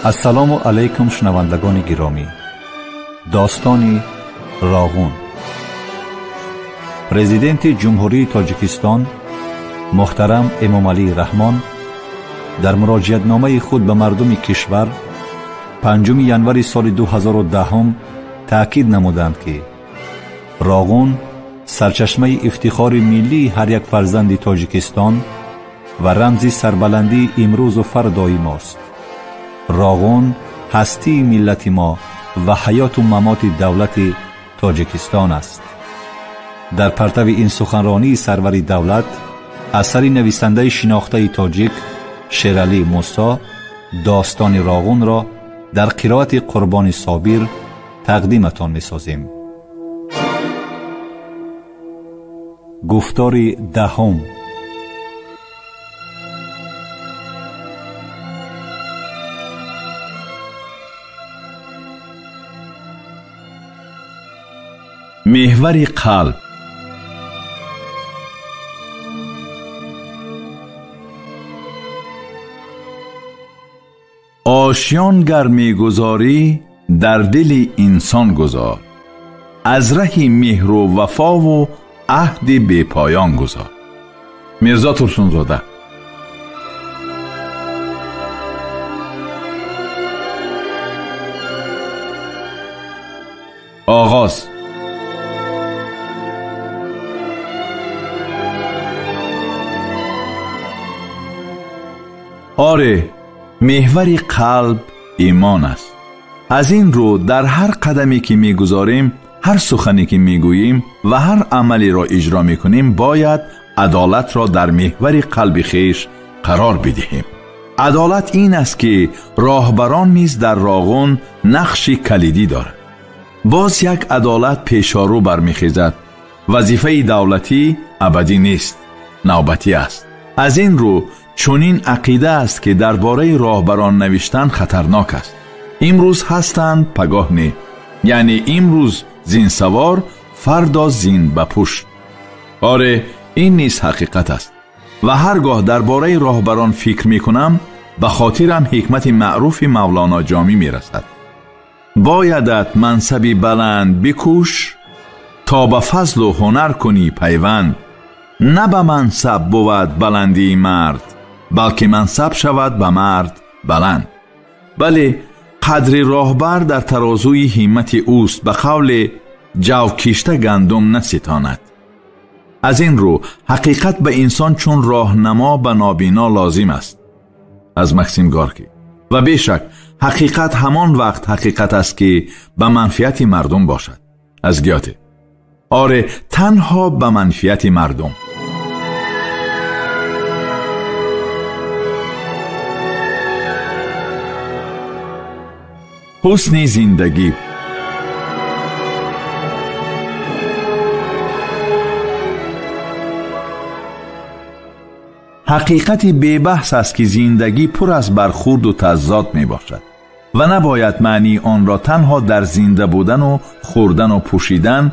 Ассалому алайкум, шунавандагони гиромӣ. Достони Роғун. Президенти Ҷумҳурии Тоҷикистон муҳтарам Эмомалӣ Раҳмон дар муроҷиатномаи худ ба мардуми кишвар 5 январи соли 2010 таъкид намуданд, ки Роғун сарчашмаи ифтихори миллии ҳар як фарзанди Тоҷикистон ва рамзи сарбаландии имрӯзу фардои мост. Роғун ҳастии миллати мо ва ҳаёту мамоти давлати Тоҷикистон аст. Дар партави ин суханронии сарвари давлат асари нависандаи шинохтаи тоҷик Шералӣ Мусо достони Роғунро дар қироати Қурбони Собир тақдиматон месозем. Гуфтори даҳум. Меҳвари қалб. Ошён гар мегузорӣ, дар дили инсон гузор, аз раҳи меҳру вафову аҳди бепоён гузор. Мирзо Турсунзода. Оғоз. Оре, меҳвари қалб имон аст. Аз ин рӯ дар ҳар қадаме ки мегузорем, ҳар сухане ки мегӯем ва ҳар амалеро иҷро мекунем, бояд адолатро дар меҳвари қалби хеш қарор бидиҳем. Адолат ин аст, ки роҳбарон низ дар Роғун нақши калидӣ дорад. Боз як адолат пешорӯ бармехезад. Вазифаи давлатӣ абадӣ нест, навбатӣ аст. Аз ин рӯ чунин ақида аст, ки дар бораи роҳбарон навиштан хатарнок аст. Имрӯз ҳастанд, пагоҳ не. Яъне имрӯз зинсавор, фардо зин ба пушт. Оре, ин низ ҳақиқат аст. Ва ҳар гоҳ дар бораи роҳбарон фикр мекунам, ба хотирам ҳикмати маъруфи Мавлоно Ҷомӣ мерасад. Боядат мансаби баланд бикӯш, то ба фазлу ҳунар кунӣ пайванд. На ба мансаб бувад баландии мард, балки мансаб шавад ба мард баланд. Бале, қадри роҳбар дар тарозуи ҳиммати ӯст, ба қавле ҷавкишта гандум наситонад. Аз ин рӯ ҳақиқат ба инсон чун роҳнамо ба нобино лозим аст. Аз Максим Горкӣ. Ва бешак ҳақиқат ҳамон вақт ҳақиқат аст, ки ба манфиати мардум бошад. Аз Гёте. Оре, танҳо ба манфиати мардум. Ҳусни зиндагӣ. Ҳақиқати бебаҳс аст, ки зиндагӣ пур аз бархӯрду тазод мебошад ва набояд маънии онро танҳо дар зинда будану хӯрдану пӯшидан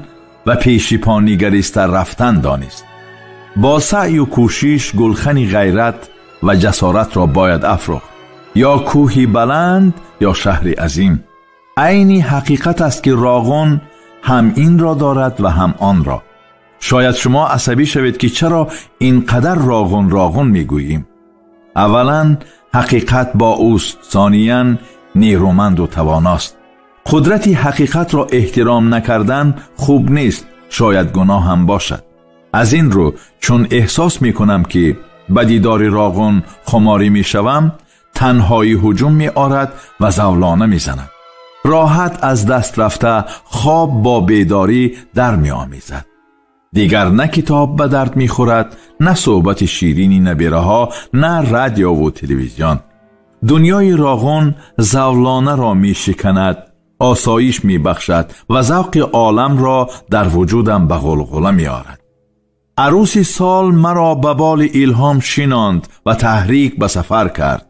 ва пеши по нигариста рафтан донист. Бо саъю кӯшиш гулхани ғайрат ва ҷасоратро бояд афрӯхт, ё кӯҳи баланд ё шаҳри азим. Айни ҳақиқат аст, ки Роғун ҳам инро дорад ва ҳам онро. Шояд шумо асабӣ шавед, ки чаро ин қадар Роғун Роғун мегӯем. Аввалан ҳақиқат бо ӯст, сониян нерӯманду тавоност. Қудрати ҳақиқатро эҳтиром накардан хуб нест, шояд гуноҳ ҳам бошад. Аз ин рӯ чун эҳсос мекунам, ки ба дидори Роғун хуморӣ мешавам, танҳоӣ ҳуҷум меорад ва завлона мезанад. Роҳат аз даст рафта, хоб бо бедорӣ дар меомезад. Дигар на китоб ба дард мехӯрад, на суҳбати ширини набираҳо, на радиову телевизион. Дунёи Роғун завлонаро мешиканад, осоиш мебахшад ва завқи оламро дар вуҷудам ба ғулғула меорад. Арӯси сол маро ба боли илҳом шинонд ва таҳрик ба сафар кард.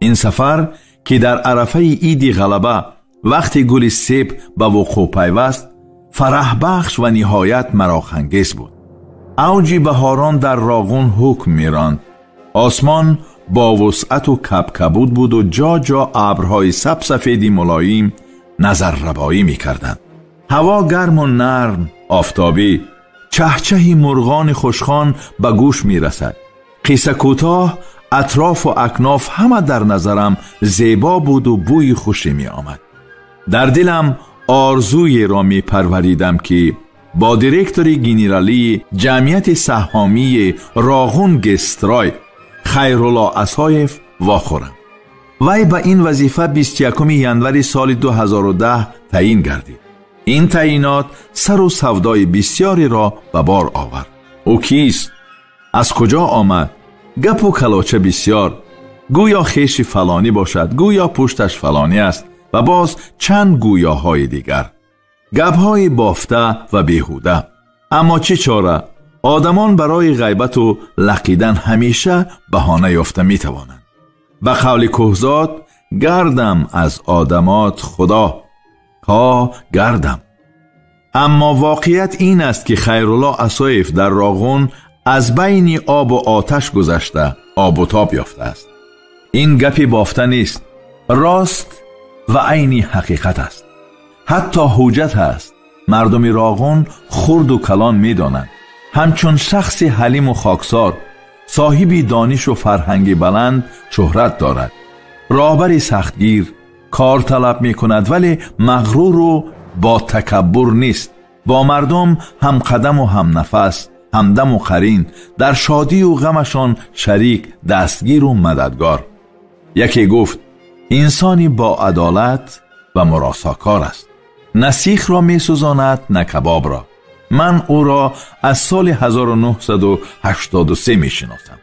Ин сафар, ки дар арафаи иди ғалаба вақти гули себ ба вуқӯъ пайваст, фараҳбахш ва ниҳоят мароқангез буд. Авҷи баҳорон дар Роғун ҳукм меронд. Осмон бо вусъату кабкабуд буду ҷо ҷо абрҳои сабсафеди мулоим назаррабоӣ мекарданд. Ҳаво гарму нарм, офтобӣ, чаҳчаҳи мурғони хушхон ба гӯш мерасад. Қисса кӯтоҳ, атрофу акноф ҳама дар назарам зебо буду бӯи хуше меомад. Дар дилам орзуеро мепарваридам, ки бо директори генералии ҷамъияти саҳомии Роғун Гесстрой Хайрулло Асоев вохӯрам. Вай ба ин вазифа 21 январи соли 2010 таъин гардид. Ин таъинот сару савдои бисёреро ба бор овард. Ӯ кист? Аз куҷо омад? Гапу калоча бисёр. Гӯё хеши фалонӣ бошад, гӯё пушташ фалонӣ аст ва боз чанд гӯёҳои дигар. Гапҳои бофта ва беҳуда. Аммо чӣ чора? Одамон барои ғайбату лақидан ҳамеша баҳона ёфта метавонанд. Ба қавли Кӯҳзод, гардам аз одамот худо, ҳо гардам. Аммо воқеият ин аст, ки Хайрулло Асоев дар Роғун аз байни обу оташ гузашта обу тоб ёфтааст. Ин гапи бофта нест, рост ва айни ҳақиқат аст. Ҳатто ҳуҷҷат аст. Мардуми Роғун хурду калон медонанд. Ҳамчун шахси ҳалиму хоксор, соҳиби донишу фарҳанги баланд шӯҳрат дорад. Роҳбари сахтгир, кор талаб мекунад, вале мағруру бо такаббур нест. Бо мардум ҳамқадаму ҳамнафас, ҳамдаму қарин, дар шодию ғамашон шарик, дастгиру мададгор. Яке гуфт: инсони бо адолат ва муросокор аст. На сихро месӯзонад, на кабобро. Ман ӯро аз соли 1983 мешиносам.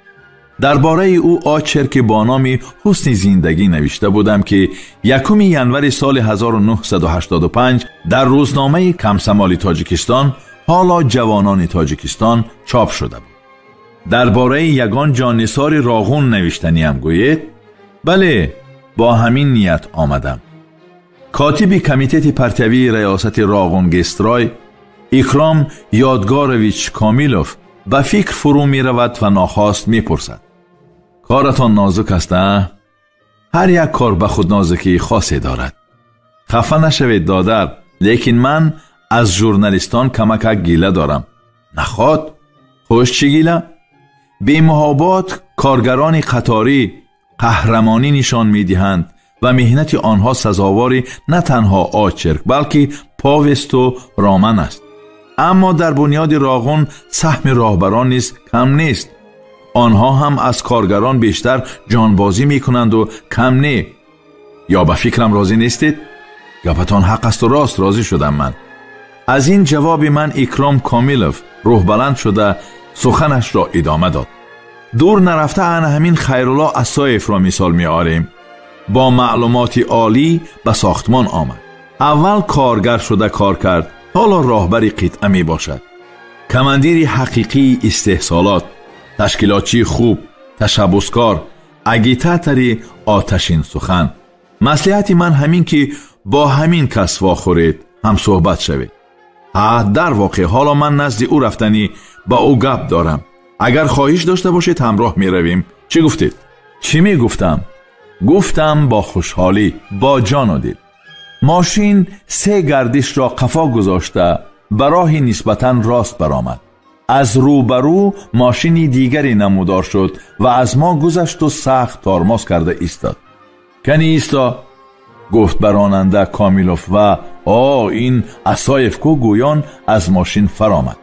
Дар бораи ӯ очерке бо номи ҳусни зиндагӣ навишта будам, ки 1 январи соли 1985 дар рӯзномаи Комсомоли Тоҷикистон, ҳоло Ҷавонони Тоҷикистон, чоп шуда буд. Дар бораи ягон ҷоннисори Роғун навиштаниам гӯед? Бале, бо ҳамин ният омадам. Котиби комитети партиявии раёсати Роғун Гесстрой Икром Ёдгорович Комилов ба фикр фурӯ меравад ва нохост мепурсад: коратон нозук аст, а? Ҳар як кор ба худнозукии хосе дорад. Хафа нашавед, додар, лекин ман аз журналистон камакак гила дорам. Наход? Хуш чӣ гила? Бемуҳобот коргарони қаторӣ қаҳрамонӣ нишон медиҳанд ва меҳнати онҳо сазовори на танҳо очерк, балки повесту роман аст. Аммо дар бунёди Роғун саҳми роҳбарон низ кам нест. Онҳо ҳам аз коргарон бештар ҷонбозӣ мекунанду кам не. Ё ба фикрам розӣ нестед? Гапатон ҳақ асту рост, розӣ шудам ман. Аз ин ҷавоби ман Икром Комилов рӯҳбаланд шуда суханашро идома дод. Дур нарафта ана ҳамин Хайрулло Асоевро мисол меорем. Бо маълумоти олӣ ба сохтмон омад. Аввал коргар шуда кор кард, ҳоло роҳбари қитъа мебошад. Командири ҳақиқии истеҳсолот, ташкилотчии хуб, ташаббускор, агитатори оташинсухан. Маслиҳати ман ҳамин, ки бо ҳамин кас вохӯред, ҳамсӯҳбат шавед. Ҳа, дар воқеъ ҳоло ман назди ӯ рафтанӣ ба ӯ гап дорам. Агар хоҳиш дошта бошед, ҳамроҳ меравем. Чӣ гуфтед? Чӣ мегуфтам? Гуфтам бо хушҳолӣ, бо ҷону дил. Мошин се гардишро қафо гузошта ба роҳи нисбатан рост баромад. Аз рӯбарӯ мошини дигаре намудор шуд ва аз мо гузашту сахт тормоз карда истод. Кани исто? Гуфт ба ронанда Комилов ва о, ин Асоев ку, гӯён аз мошин фаромад.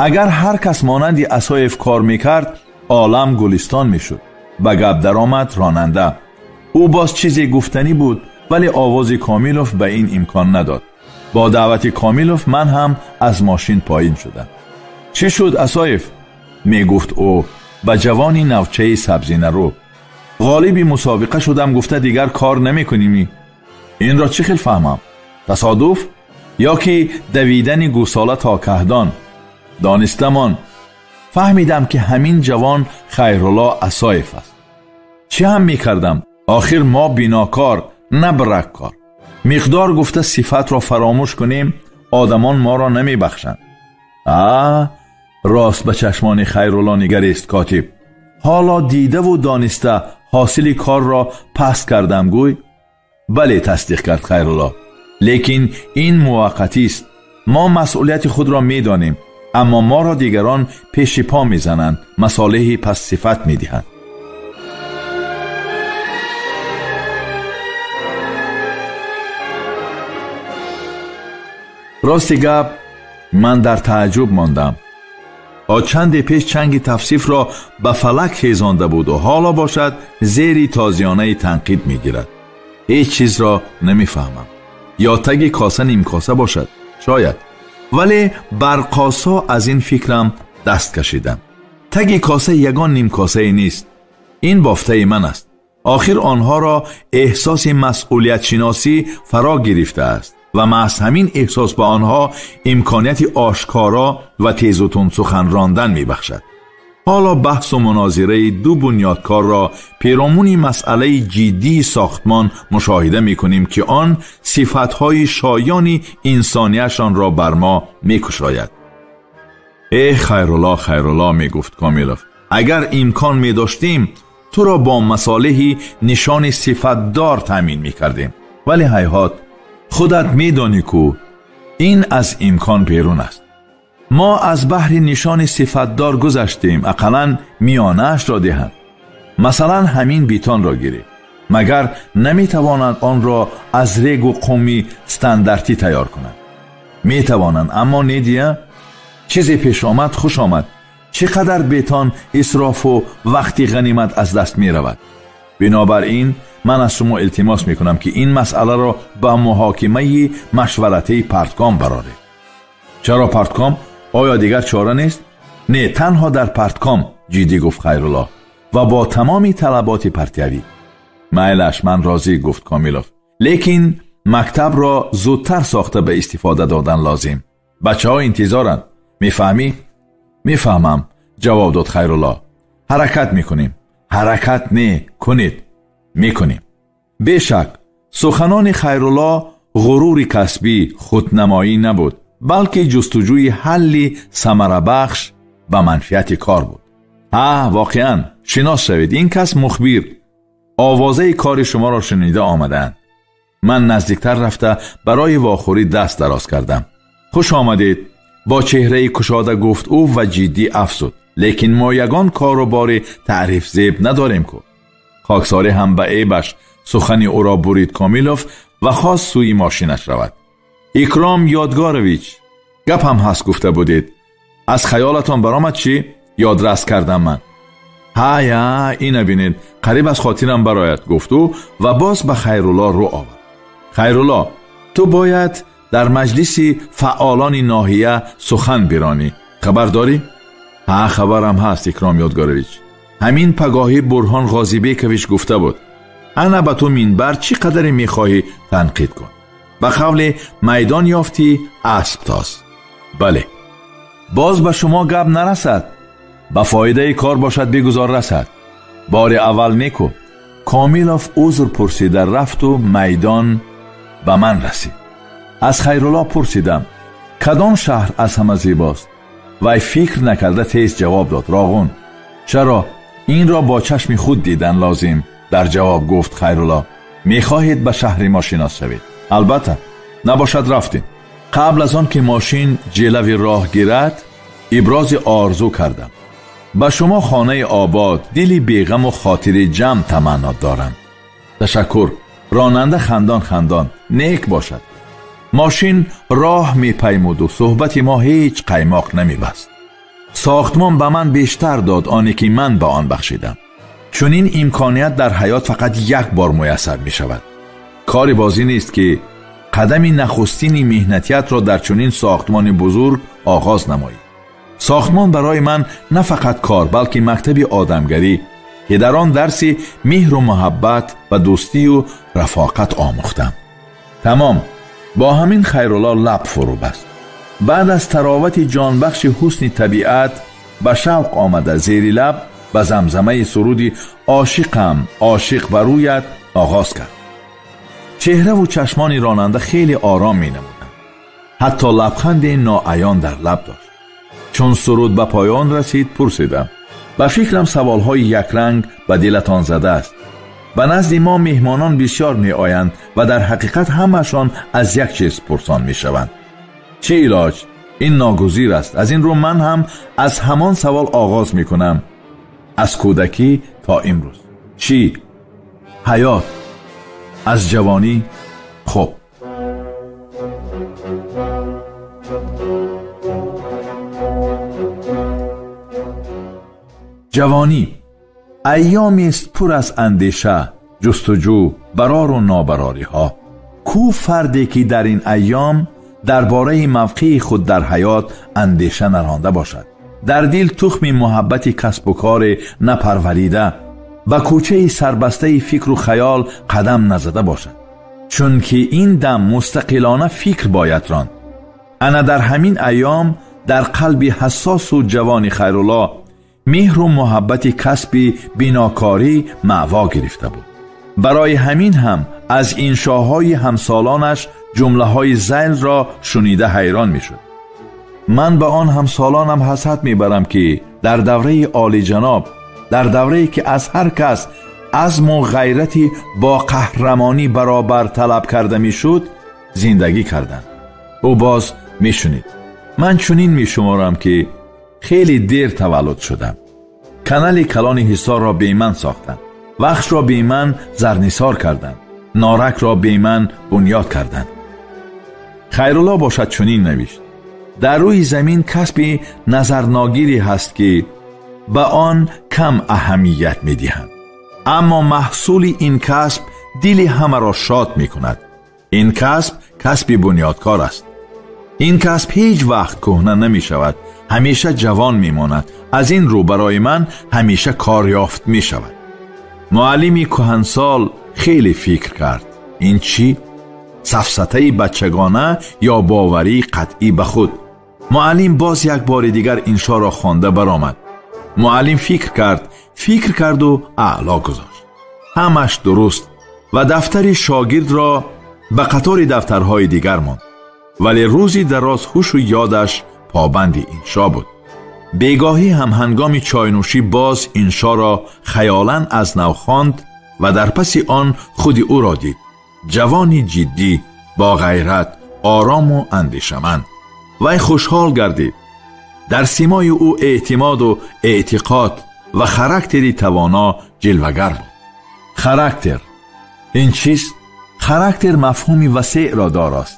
Агар ҳар кас монанди Асоев кор мекард, олам гулистон мешуд. Ба гап даромад ронанда. Ӯ боз чизе гуфтанӣ буд, вале овози Комилов ба ин имкон надод. Бо даъвати Комилов ман ҳам аз мошин поин шудам. Чӣ шуд, Асоев? Мегуфт ӯ ба ҷавони навчаи сабзинарӯ. Ғолиби мусобиқа шудам, гуфта дигар кор намекунӣ. Инро чӣ хел фаҳмам? Тасодуф ё ки давидани гӯсола то каҳдон? Донистамон. Фаҳмидам, ки ҳамин ҷавон Хайрулло Асоев аст. Чӣ ҳам мекардам? Охир мо бинокор, на браккор. Миқдор гуфта сифатро фаромӯш кунем, одамон моро намебахшанд. А рост ба чашмони Хайрулло нигарист котиб. Ҳоло дидаву дониста ҳосили корро паст кардам гӯй? Бале, тасдиқ кард Хайрулло. Лекин ин муваққатист. Мо масъулияти худро медонем, аммо моро дигарон пеши по мезананд, масолеҳи пастсифат медиҳанд. Рости гап, ман дар тааҷҷуб мондам. Чанде пеш чанги тавсифро ба фалак хезонда буду ҳоло бошад зери тозиёнаи танқид мегирад. Ҳеҷ чизро намефаҳмам. Ё таги коса нимкоса бошад, шояд. Вале барқосо аз ин фикрам даст кашидам. Таги коса ягон нимкосае нест. Ин бофтаи ман аст. Охир онҳоро эҳсоси масъулиятшиносӣ фаро гирифтааст ва маҳз ҳамин эҳсос ба онҳо имконияти ошкоро ва тезутун сухан рондан мебахшад. Ҳоло баҳсу мунозираи ду бунёдкорро перомуни масъалаи ҷиддии сохтмон мушоҳида мекунем, ки он сифатҳои шоёни инсонияшонро бар мо мекушояд. Эҳ, Хайрулло, Хайрулло, мегуфт Комилов, агар имкон медоштем туро бо масолеҳи нишони сифатдор таъмин мекардем. Вале ҳайҳот, худат медонӣ ку ин аз имкон берун аст. Мо аз баҳри нишони сифатдор гузаштем, ақаллан миёнаашро диҳанд. Масалан, ҳамин бетонро гиред. Магар наметавонанд онро аз регу қуми стандартӣ тайёр кунанд? Метавонанд, аммо не дия. Чизе пеш омад, хуш омад. Чӣ қадар бетон исрофу вақти ғанимат аз даст меравад. Бинобар ин ман аз шумо илтимос мекунам, ки ин масъаларо ба муҳокимаи машваратии партком бароред. Чаро партком? Оё дигар чора нест? Не, танҳо дар партком, ҷиддӣ гуфт Хайрулло ва бо тамоми талаботи партиявӣ. Майлаш, ман розӣ, гуфт Комилов. Лекин мактабро зудтар сохта ба истифода додан лозим. Бачаҳо интизоранд. Мефаҳмӣ? Мефаҳмам, ҷавоб дод Хайрулло. Ҳаракат мекунем. Ҳаракат не, кунед. Мекунем. Бешак, суханони Хайрулло ғурури касбӣ, худнамоӣ набуд, балки ҷустуҷӯи ҳалли самарабахш ба манфиати кор буд. Ҳа, воқеан, шинос шавед, ин кас мухбир. Овозаи кори шуморо шунида омадаанд. Ман наздиктар рафта барои вохӯрӣ даст дароз кардам. Хуш омадед, бо чеҳраи кушода гуфт ӯ ва ҷиддӣ афзуд. Лекин мо ягон кору бори таърифзеб надорем ку. Хоксорӣ ҳам ба эбаш сухани ӯро бурид Комилов ва хост сӯи мошинаш равад. Икром Ёдгорович, гап ҳам ҳаст гуфта будед. Аз хаёлатон баромад чӣ? Ёдрас кардам ман. Ҳая, ина бинед, қариб аз хотирам барояд, гуфт ӯ ва боз ба Хайрулло рӯ овард. Хайрулло, ту бояд дар маҷлиси фаъолони ноҳия сухан биронӣ. Хабар дорӣ? Ҳа, хабарам ҳаст, Икром Ёдгорович. Ҳамин пагоҳӣ Бурҳон Ғозибекович гуфта буд. Ана ба ту минбар чӣ қадаре мехоҳӣ танқид кун. Ба қавле майдон ёфтӣ, асп тоз. Бале. Боз ба шумо гап нарасад. Ба фоидаи кор бошад, бигузор расад. Бори аввал неку. Комилов узр пурсида рафту майдон ба ман расид. Аз Хайрулло пурсидам, кадом шаҳр аз ҳама зебост? Вай фикр накарда тез ҷавоб дод: Роғун. Чаро? Инро бо чашми худ дидан лозим, дар ҷавоб гуфт Хайрулло. Мехоҳед ба шаҳри мо шинос шавед? Албатта. Набошад, рафтем. Қабл аз он ки мошин ҷилави роҳ гирад, ибрози орзу кардам. Ба шумо хонаи обод, дили беғаму хотири ҷамъ таманно дорам. Ташаккур. Ронанда хандон хандон. Нек бошад. Мошин роҳ мепаймуду суҳбати мо ҳеҷ қаймоқ намебаст. Сохтмон ба ман бештар дод оне ки ман ба он бахшидам. Чунин имконият дар ҳаёт фақат як бор муяссар мешавад. Кори бозӣ нест ки қадами нахустини меҳнатиятро дар чунин сохтмони бузург оғоз намоӣ. Сохтмон барои ман на фақат кор, балки мактаби одамгарӣ, ки дар он дарси меҳру муҳаббат ва дӯстию рафоқат омӯхтам. Тамом. Бо ҳамин Хайрулло лаб фурӯ баст. Баъд аз таровати ҷонбахши ҳусни табиат ба шавқ омада зери лаб ба замзамаи суруди «Ошиқам, ошиқ ба рӯят» оғоз кард. Чеҳраву чашмони ронанда хеле ором менамуданд. Ҳатто лабханди ноаён дар лаб дошт. Чун суруд ба поён расид, пурсидам: Ба фикрам саволҳои якранг ба дилатон задааст. Ба назди мо меҳмонон бисёр меоянд ва дар ҳақиқат ҳамаашон аз як чиз пурсон мешаванд. Чӣ илоҷ? Ин ногузир аст. Аз ин рӯ ман ҳам аз ҳамон савол оғоз мекунам. Аз кӯдакӣ то имрӯз. Чӣ? Ҳаёт. Аз ҷавонӣ. Хуб. Ҷавонӣ айёмест пур аз андеша, ҷустуҷӯ, барору нобарориҳо. Кӯ фарде ки дар ин айём дар бораи мавқеи худ дар ҳаёт андеша наронда бошад, дар дил тухми муҳаббати касбу коре напарварида, ба кӯчаи сарбастаи фикру хаёл қадам назада бошад. Чунки ин дам мустақилона фикр бояд ронд. Ана дар ҳамин айём дар қалби ҳассосу ҷавони Хайрулло меҳру муҳаббати касби бинокорӣ маъво гирифта буд. Барои ҳамин ҳам аз иншоҳои ҳамсолонаш ҷумлаҳои зайлро шунида ҳайрон мешуд. Ман ба он ҳамсолонам ҳасад мебарам, ки дар давраи олиҷаноб, дар даврае ки аз ҳар кас азму ғайрати бо қаҳрамонӣ баробар талаб карда мешуд, зиндагӣ карданд. Ӯ боз мешунид: ман чунин мешуморам, ки хеле дер таваллуд шудам. Канали калони Ҳисорро беман сохтанд, Вахшро беман зарнисор карданд, Норакро беман бунёд карданд. Хайрулло бошад чунин навишт: дар рӯи замин касби назарногире ҳаст, ки ба он кам аҳамият медиҳанд, аммо маҳсули ин касб дили ҳамаро шод мекунад. Ин касб касби бунёдкор аст. Ин касб ҳеҷ вақт кӯҳна намешавад, ҳамеша ҷавон мемонад. Аз ин рӯ барои ман ҳамеша кор ёфт мешавад. Муаллими кӯҳансол хеле фикр кард. Ин чӣ? Сафсатаи бачагона ё боварии қатъӣ ба худ? Муаллим боз як бори дигар иншоро хонда баромад. Муаллим фикр кард, фикр карду аъло гузошт. Ҳамаш дуруст ва дафтари шогирдро ба қатори дафтарҳои дигар монд. Вале рӯзи дароз ҳушу ёдаш побанди иншо буд. Бегоҳӣ ҳам ҳангоми чойнӯшӣ боз иншоро хаёлан аз нав хонд ва дар паси он худи ӯро дид. Ҷавони ҷиддӣ, бо ғайрат, орому андешаманд. Вай хушҳол гардид. Дар симои ӯ эътимоду эътиқод ва характери тавоно ҷилвагар буд. Характер ин чист? Характер мафҳуми васеъро дорост.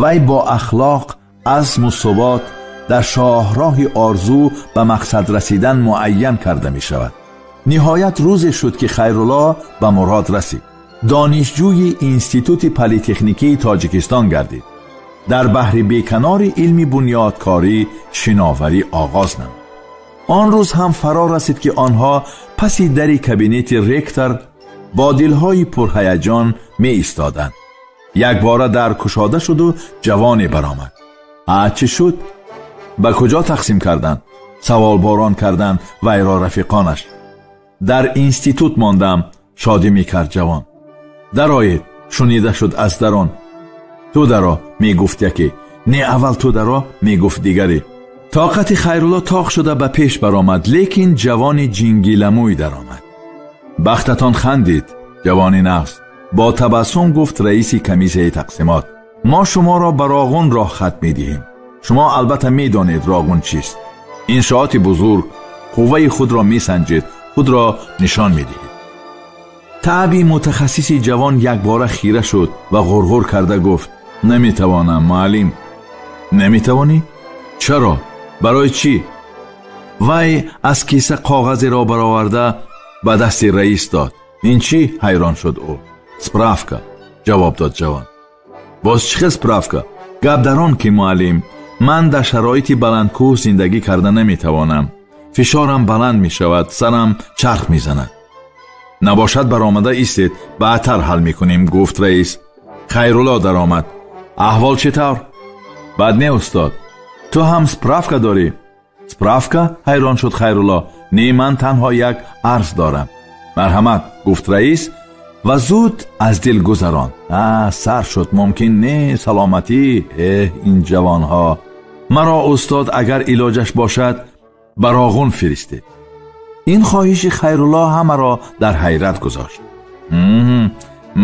Вай бо ахлоқ, азму субот дар шоҳроҳи орзу ба мақсад расидан муайян карда мешавад. Ниҳоят рӯзе шуд, ки Хайрулло ба мурод расид. Донишҷӯи Институти политехникии Тоҷикистон гардид. Дар баҳри беканори илми бунёдкорӣ шиноварӣ оғоз намуд. Он рӯз ҳам фаро расид, ки онҳо паси дари кабинети ректор бо дилҳои пурҳаяҷон меистоданд. Якбора дар кушода шуду ҷавоне баромад. А чӣ шуд? Ба куҷо тақсим карданд? Саволборон карданд вайро рафиқонаш. Дар институт мондам, шодӣ мекард ҷавон. Дароед, шунида шуд аз дарон. Ту даро, мегуфт яке. Не, аввал ту даро, мегуфт дигаре. Тоқати Хайрулло тоқ шуда ба пеш баромад, лекин ҷавони ҷингиламӯй даромад. Бахтатон хандид, ҷавони нағз, бо табассум гуфт раиси комиссияи тақсимот. Мо шуморо ба Роғун роҳ хат медиҳем. Шумо албатта медонед Роғун чист. Иншооти бузург, қувваи худро месанҷед, худро нишон медиҳед. Таъби мутахассиси ҷавон якбора хира шуд ва ғурғур карда гуфт: наметавонам, муаллим. Наметавонӣ? Чаро? Барои чӣ? Вай аз киса коғазеро бароварда ба дасти раис дод. Ин чӣ? Ҳайрон шуд ӯ. Справка, ҷавоб дод ҷавон. Боз чӣ хел справка? Гап дар он ки, муаллим, ман дар шароити баландкӯҳ зиндагӣ карда наметавонам. Фишорам баланд мешавад, сарам чарх мезанад. Набошад баромада истед, баъдтар ҳал мекунем, гуфт раис. Хайрулло даромад. Аҳвол чӣ тавр? Бад не, устод. Ту ҳам справка дорӣ? Справка? Ҳайрон шуд Хайрулло. Не, ман танҳо як арз дорам. Марҳамат, гуфт раис ва зуд аз дил гузаронд. А, сар шуд, мумкин не, саломатӣ. Эҳ, ин ҷавонҳо. Маро устод, агар илоҷаш бошад, ба Роғун фиристед. Ин хоҳиши Хайрулло ҳамаро дар ҳайрат гузошт.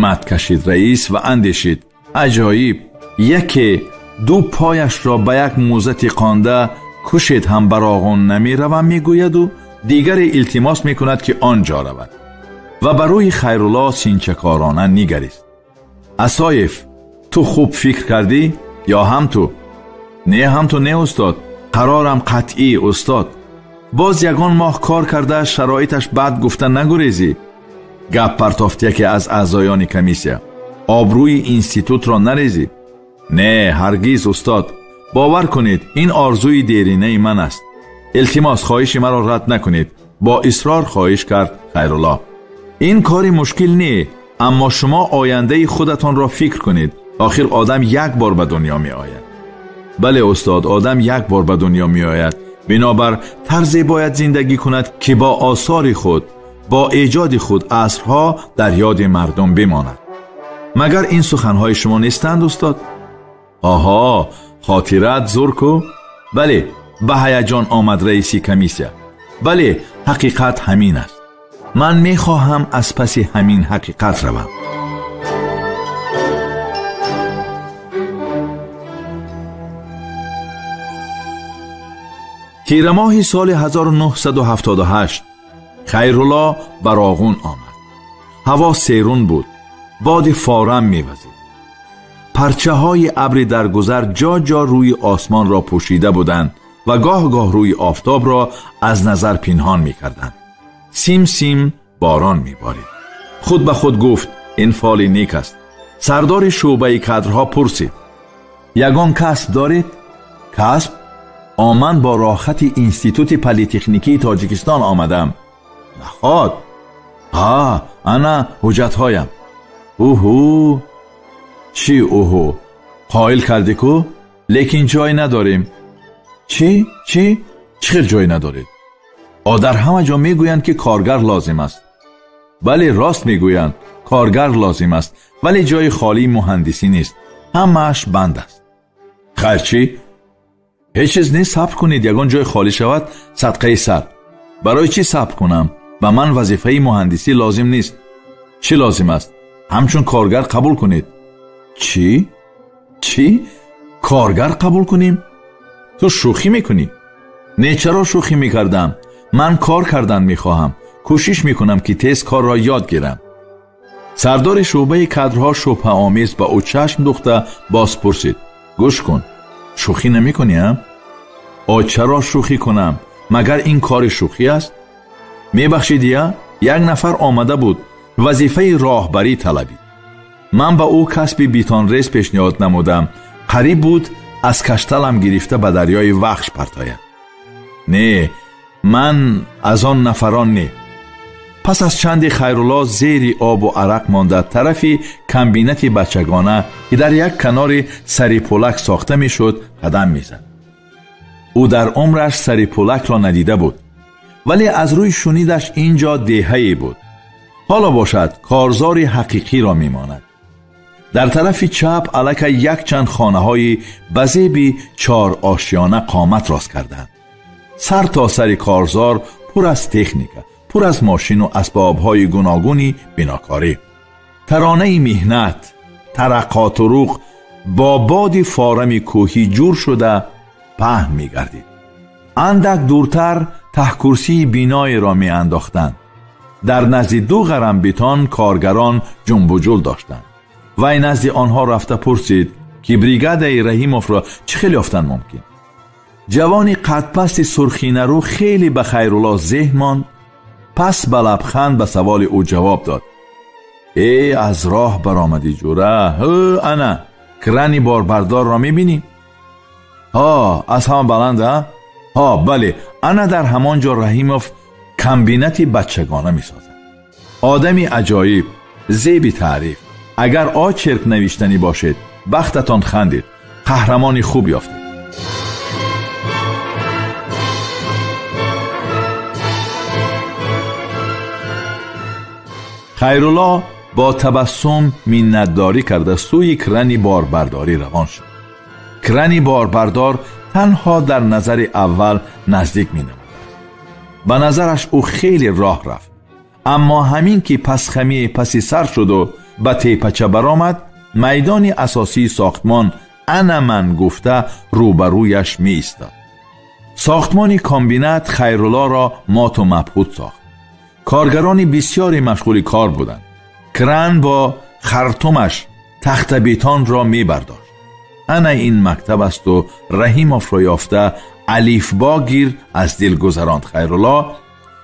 Мат кашид раис ва андешид: аҷоиб, яке ду пояшро ба як мӯза тиқонда кушед ҳам ба Роғун намеравам мегӯяду дигаре илтимос мекунад, ки он ҷо равад. Ва ба рӯи Хайрулло синчакорона нигарист. Асоев, ту хуб фикр кардӣ ё ҳам ту? Не, ҳам ту не, устод. Қарорам қатъӣ, устод. Боз ягон моҳ кор карда шароиташ бад гуфта нагурезӣ. Гап партофт яке аз аъзоёни комиссия. Обрӯи институтро нарезӣ. Не, ҳаргиз, устод. Бовар кунед, ин орзуи деринаи ман аст. Илтимос, хоҳиши маро рад накунед. Бо исрор хоҳиш кард Хайрулло. Ин кори мушкил не, аммо шумо ояндаи худатонро фикр кунед. Охир одам як бор ба дунё меояд. Бале, устод, одам як бор ба дунё меояд. Бинобар тарзе бояд зиндагӣ кунад, ки бо осори худ, бо эҷоди худ асрҳо дар ёди мардум бимонад. Магар ин суханҳои шумо нестанд, устод? Оҳо, хотират зур ку? Бале, ба ҳаяҷон омад раиси комиссия. Бале, ҳақиқат ҳамин аст. Ман мехоҳам аз паси ҳамин ҳақиқат равам. Тирамоҳи соли 1978 Хайрулло ба Роғун омад. Ҳаво серун буд, боди форам мевазид. Парчаҳои абри даргузар ҷо-ҷо рӯи осмонро пӯшида буданд ва гоҳ-гоҳ рӯи офтобро аз назар пинҳон мекарданд. Сим-сим борон меборид. Худ ба худ гуфт: ин фоли нек аст. Сардори шӯъбаи кадрҳо пурсид: ягон касб доред? Касб? Ман бо роҳхати Институти политехникии Тоҷикистон омадам. Наход? Ҳа, ана ҳуҷҷатҳоям. Уҳу! Чӣ уҳу? Қоил кардӣ ку? Лекин ҷой надорем. Чӣ? Чӣ? Чӣ хел ҷой надоред? Дар ҳама ҷо мегӯянд, ки коргар лозим аст. Бале, рост мегӯянд, коргар лозим аст, вале ҷои холии муҳандисӣ нест. Ҳамааш банд аст. Хайр, чӣ? Ҳеҷ чиз нест, сабр кунед, ягон ҷой холӣ шавад, садқаи сар. Барои чӣ сабр кунам? Ба ман вазифаи муҳандисӣ лозим нест. Чӣ лозим аст? Ҳамчун коргар қабул кунед. Чӣ? Чӣ? Коргар қабул кунем? Ту шӯхӣ мекунӣ? Не, чаро шӯхӣ мекардам? Ман кор кардан мехоҳам. Кӯшиш мекунам, ки тез корро ёд гирам. Сардори шӯъбаи кадрҳо шубҳаомез ба ӯ чашм духта боз пурсид: гӯш кун, шӯхӣ намекунӣ, а? О, чаро шӯхӣ кунам? Магар ин кори шӯхӣ аст? Мебахшид, я? Як нафар омада буд, вазифаи роҳбарӣ талабид. Ман ба ӯ касби бетонрез пешниҳод намудам. Қариб буд аз кашталам гирифта ба дарёи Вахш партояд. Не, ман аз он нафарон не. Пас аз чанде Хайрулло зери обу арақ монда тарафи комбинати бачагона, ки дар як канори сарипулак сохта мешуд, қадам мезад. Ӯ дар умраш сарипулакро надида буд, вале аз рӯи шунидаш ин ҷо деҳае буд. Ҳоло бошад корзори ҳақиқиро мемонад. Дар тарафи чап аллакай якчанд хонаҳои ба зеби чорошёна қомат рост карданд. Сар то сари корзор пур аз техника, пур аз мошину асбобҳои гуногуни бинокорӣ. Таронаи меҳнат, тараққотуруқ бо боди форами кӯҳӣ ҷур шуда паҳн мегардид. Андак дуртар таҳкурсии биноеро меандохтанд. Дар назди ду ғарам бетон коргарон ҷунбуҷул доштанд. Вай назди онҳо рафта пурсид, ки бригадаи Раҳимовро чӣ хел ёфтан мумкин? Ҷавони қадпасти сурхинарӯ хеле ба Хайрулло зеҳн монд. Пас ба лабханд ба саволи ӯ ҷавоб дод: э, аз роҳ баромадӣ, ҷура. Ҳ, ана крани борбардорро мебинӣ? Ҳо, аз ҳама баланд, а? Ҳо, бале, ана дар ҳамон ҷо Раҳимов комбинати бачагона месозад. Одами аҷоиб, зеби таъриф. Агар очерк навиштанӣ бошед, бахтатон хандид, қаҳрамони хуб ёфтед. Хайрулло бо табассум миннатдорӣ карда сӯи крани борбардорӣ равон шуд. Крани борбардор танҳо дар назари аввал наздик менамудааст. Ба назараш ӯ хеле роҳ рафт. Аммо ҳамин ки пасхамии паси сар шуду ба тепача баромад, майдони асосии сохтмон ана ман гуфта рӯбарӯяш меистод. Сохтмони комбинат Хайруллоро моту мабҳут сохт. Коргарони бисёре машғули кор буданд. Кран бо хартумаш тахтабетонро мебардошт. Ана ин мактаб асту Раҳимовро ёфта алифбо гир аз дил гузаронд Хайрулло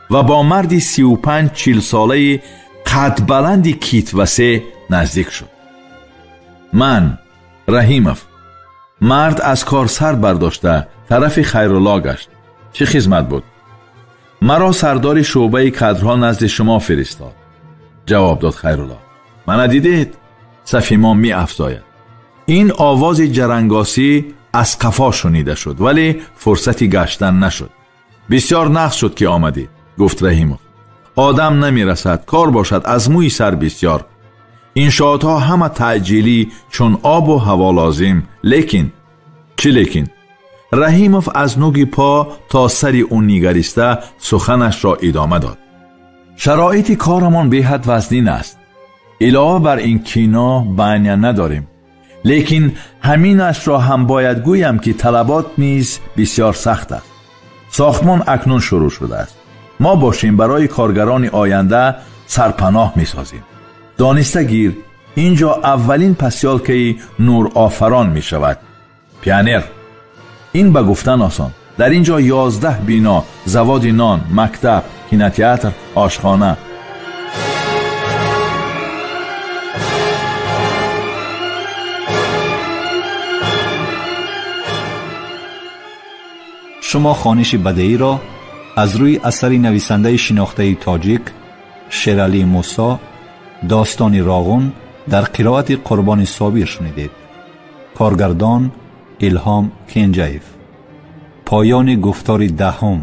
ва бо марди 35-40 солаи қадбаланди китвасе наздик шуд. Ман Раҳимов. Мард аз кор сар бардошта тарафи Хайрулло гашт. Чӣ хизмат буд? Маро сардори шӯъбаи кадрҳо назди шумо фиристод, ҷавоб дод Хайрулло. Мана дидед, сафи мо меафзояд. Ин овози ҷарангосӣ аз қафо шунида шуд, вале фурсати гаштан нашуд. Бисёр нақс шуд ки омадӣ, гуфт Раҳимов. Одам намерасад, кор бошад аз мӯи сар бисёр. Иншоотҳо ҳама таъҷилӣ, чун обу ҳаво лозим. Лекин чӣ лекин? Раҳимов аз нуги по то сари ӯ нигариста суханашро идома дод. Шароити корамон беҳад вазнин аст. Илова бар ин кино баня надорем. Лекин ҳаминашро ҳам бояд гӯям ки талабот низ бисёр сахт аст. Сохтмон акнун шурӯъ шудааст. Мо бошем барои коргарони оянда сарпаноҳ месозем. Дониста гир, ин ҷо аввалин посёлкаи нурофарон мешавад. Пионер. Ин ба гуфтан осон. Дар ин ҷо 11 бино, заводи нон, мактаб, кинотеатр, ошхона. Шумо хониши бадеиро аз рӯи асари нависандаи шинохтаи тоҷик Шералӣ Мусо достони Роғун дар қироати Қурбони Собир шунидед. Коргардон Илҳом Кенҷаев. Поёни гуфтори даҳум.